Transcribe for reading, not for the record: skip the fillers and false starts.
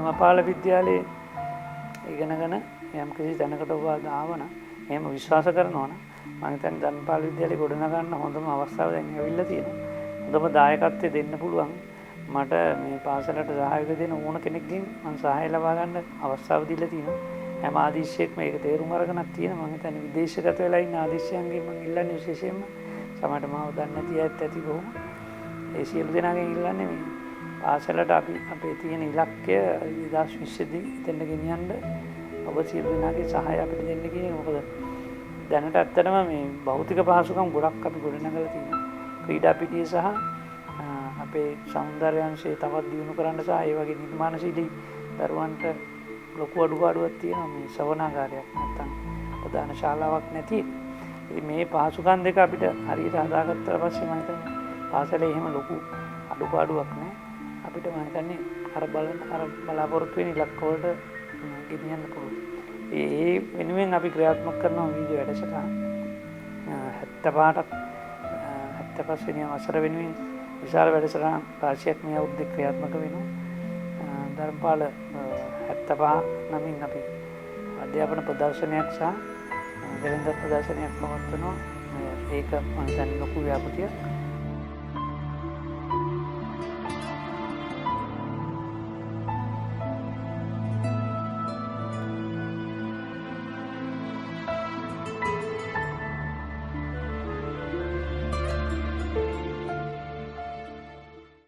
ධර්මපාල විද්‍යාලයේ ඉගෙනගෙන යම් කිසි තැනකට ඔබ ආවනම්, එහෙම විශ්වාස කරනවා නම්, මම හිතන්නේ ධර්මපාල විද්‍යාලේ ගොඩනගන්න හොඳම අවස්ථාව දැන් ඇවිල්ලා තියෙනවා. හොඳම දායකත්වය දෙන්න පුළුවන්. මට මේ පාසලට සහයෝගය දෙන ඕන කෙනෙක්ගෙන් මං සහාය ලබා ගන්න අවස්ථාව දීලා තියෙනවා. හැම ආදිශ්‍යයක්ම ඒක තේරුම් අරගෙනත් තියෙනවා. මං හිතන්නේ විදේශගත වෙලා ඉන්න ආදිශ්‍යයන්ගෙන් මං ඉල්ලන්නේ විශේෂයෙන්ම, සමහරට මාව දන්නේ නැති අයත් ඇති බොහොම. ඒ සියලු දෙනාගෙන් ඉල්ලන්නේ මේ පාසලට අපි අපේ තියෙන ඉලක්කය 2020 දී එතෙන්ට ගෙනියන්න ඔබ සියලු දෙනාගේ සහාය අපිට දෙන්න කියන එක. මොකද දැනට ඇත්තටම මේ භෞතික පහසුකම් ගොඩක් අපි ගොඩනගලා තියෙනවා. ක්‍රීඩා පිටිය සහ අපේ සෞන්දර්ය අංශය තවත් දියුණු කරන්න සහ ඒ වගේ නිර්මාණශීලී දරුවන්ට ලොකු අඩුපාඩුවක් තියෙනවා මේ ශ්‍රවණාගාරයක් නැත්තම් ප්‍රධාන ශාලාවක් නැති. ඉතින් මේ පහසුකම් දෙක අපිට හරියට හදාගත්තට පස්සේ මම හිතන්නේ පාසලේ එහෙම ලොකු අඩුපාඩුවක් නෑ. අපිට මම හිතන්නේ අර බලාපොරොත්තු වෙන ඉලක්ක වලට ගෙනියන්න පුළුවන්. ඒ වෙනුවෙන් අපි ක්‍රියාත්මක කරන විවිධ වැඩසටහන් 75ටත් 75 වෙනි වසර වෙනුවෙන් විශාල වැඩසටහන් රාශියක් මේ අවුරුද්දේ ක්‍රියාත්මක වෙනවා. ධර්මපාල 75 නමින් අපි අධ්‍යාපන ප්‍රදර්ශනයක් සහ වෙළඳ ප්‍රදර්ශනයක් පවත්වනවා. ඒක මම හිතන්නේ ලොකු ව්‍යාපෘතියක්.